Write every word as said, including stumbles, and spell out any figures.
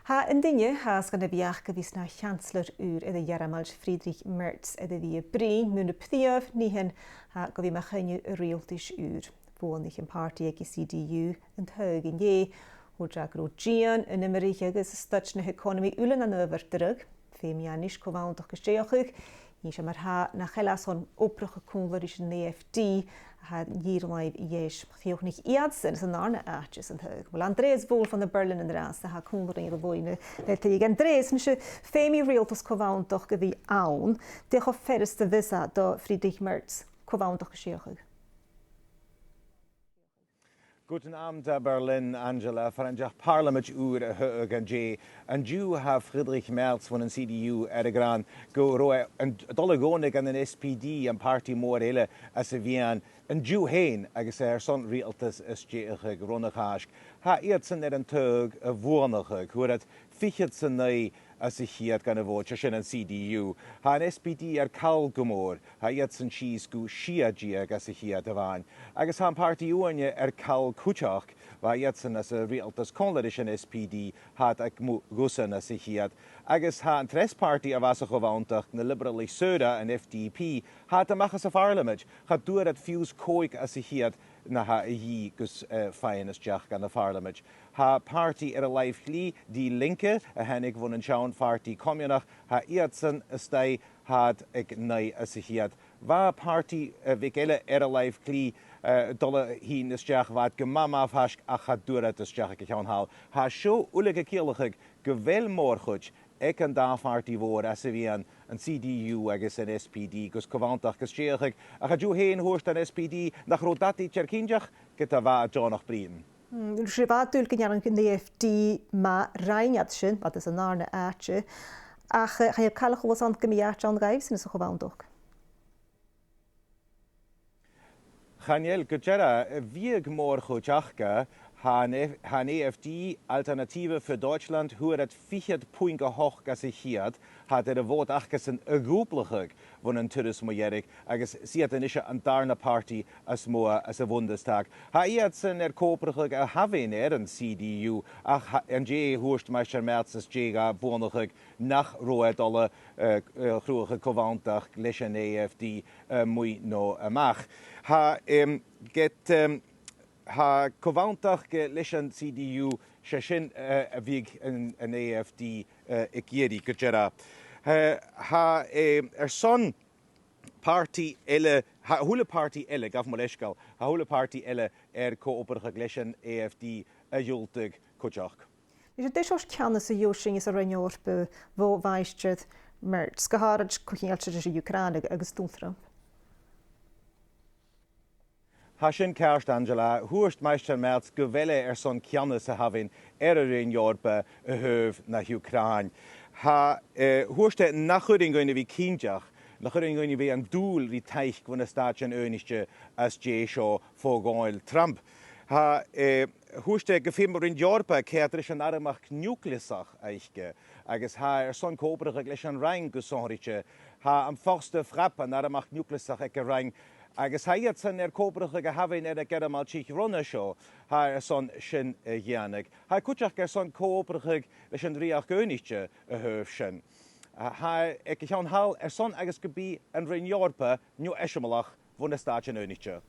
Tha an duine a tha sgàth na bheachd a bhios na Chancellor ùr air a' Ghearmailt, Friedrich Merz, air a bhith a' bruidhinn mu na prìomh nithean a tha gu bhith mu choinneamh an riaghaltais ùr. Bhuannaich am pàrtaidh aige, C D U, an taghadh an-dè. Thuirt e gun robh dìon an imrich agus staid na h-eaconamaidh uile na adhbhar dragh. Feumaidh e a-nis co-bhanntachd a stèidheachadh. Nì sinn mar-thà nach eil e airson obrachadh còmhla ris an A F D, a tha an tìr-làimh dheis. Chì sinn iadsan san dàrna àite san taghadh. Well, Andreas Wolff ann am Berlin an-dràsta, tha e còmhla rinn air an loidhne le taghadh. Andreas, a-nis, feumaidh riaghaltas co-bhanntachd a bhith ann. Dè cho furasta 's a bhios e do Friedrich Merz co-bhanntachd a stèidheachadh? Guten Abend à Berlin, Angela. Far an deach Pàrlamaid ùr a thaghadh an-dè, an-diugh tha Friedrich Merz bhon an C D U air a ghràdh gu robh e a' dol a dh'fhònadh ann an S P D, am pàrtaidh mòr eile anns a' mheadhan, an-diugh fhèin agus e airson riaghaltas a stèidheachadh ron a' Chàisg. Tha iadsan air an taghadh a bhuannachadh. Fhuair iad fichead 's a naoi às a' cheud dhen a' bhòt, 's e sin an C D U. Tha an S P D air call gu mòr, tha iadsan sìos gu sia deug às a' cheud a-mhàin. Agus tha am pàrtaidh uaine air call cuideachd, bha iadsan anns an riaghaltas còmhla ris an S P D, tha iad aig mu dhòsan às a' cheud. Agus tha an treas pàrtaidh a bha sa cho-bhanntachd, na Libearalaich Shaora, an F D P, tha iad a-mach às a' Phàrlamaid, cha d' fhuair iad fiù 's còig às a' cheud na tha a dhìth gus, eh, faighinn a-steach dhan a' Phàrlamaid. Tha pàrtaidh air an làimh chlì, Die Linke, a thàinig bhon an t-seann phàrtaidh comannach, tha iadsan a-staigh, tha iad aig naoi às a' cheud. Bha pàrtaidh, eh, bheag eile air an làimh chlì, eh, a' dol a thighinn a-steach, bha iad gu math, math faisg ach cha d' fhuair iad a-steach aig a' cheann thall. Tha seo uile ga ciallachadh gu bheil mòr-chuid aig an dà phàrtaidh mhòr anns a' mheadhan, an C D U agus an S P D, gus co-bhanntachd a stèidheachadh, ach an-diugh fhèin thuirt an S P D nach robh dad idir cinnteach ged a bha e deònach bruidhinn. Mm, 's e bha dùil gun dèanadh an A F D math, rinn iad sin, bha iad san dàrna àite. Ach, eh, chan eil càil a chuala sinn gum bi àite ann dhaibhsan sa cho-bhanntachd. Chan eil, gu dearbh, bhiodh mòr-chuid aca, tha an F-, tha an A F D, Alternative für Deutschland, fhuair iad fichead puing a h-ochd às a' cheud, tha iad air a' bhòt acasan a dhùblachadh bhon an turas mu dheireadh, agus 's iad a-nise an dàrna pàrtaidh as motha anns a' Bhundestag. Tha iadsan air co-obrachadh a thabhann air an C D U, ach tha, an-dè thuirt Maighstir Merz às dèidh dha bhuannachadh nach robh e a' dol a, eh, eh, chruthachadh co-bhanntachd leis an A F D, eh, a-muigh no a-mach. Tha, em, ged, em, tha co-bhanntachd, eh, leis an C D U, 's e sin, eh, a bhiodh an, an A F D, eh, ag iarraidh gu dearbh. Eh, tha, eh, airson pàrtaidh eile, tha a h-uile pàrtaidh eile, gabh mo leisgeul, tha a h-uile pàrtaidh eile air co-obrachadh leis an A F D a dhiùltadh cuideachd. Is dè seòrsa ceannas a gheibh sinn às an Roinn Eòrpa bho Mhaighstir Merz, gu h-àraid co-cheangailte ris an Ucràin agus Donald Trump? Tha sin ceart, Angela. Thuirt Maighstir Merz gu bheil e airson ceannas a thabhann air an Roinn Eòrpa a thaobh na h-Ucràin. Tha, eh, thuirt e nach urrainn dhuinn a bhith cinnteach, nach urrainn dhuinn a bhith an dùil ri taic bho na Stàitean Aonaichte às dèidh seo fo Dhonald Trump. Tha, eh, thuirt e gum feum an Roinn Eòrpa coimhead ris an armachd niùclasach aice, agus tha e airson co-obrachadh leis an Fhraing gu sònraichte. Tha am Force de Frappe, an armachd niùclasach aig an Fhraing, agus tha iadsan air co-obrachadh a thabhann air na Gearmailtich ron a seo, tha e airson sin a dhèanamh. Tha e cuideachd airson co-obrachadh leis an Rìoghachd Aonaichte a thaobh sin. Tha e aig a' cheann thall airson agus gum bi an Roinn Eòrpa neo-eisimeileach bho na Stàitean Aonaichte.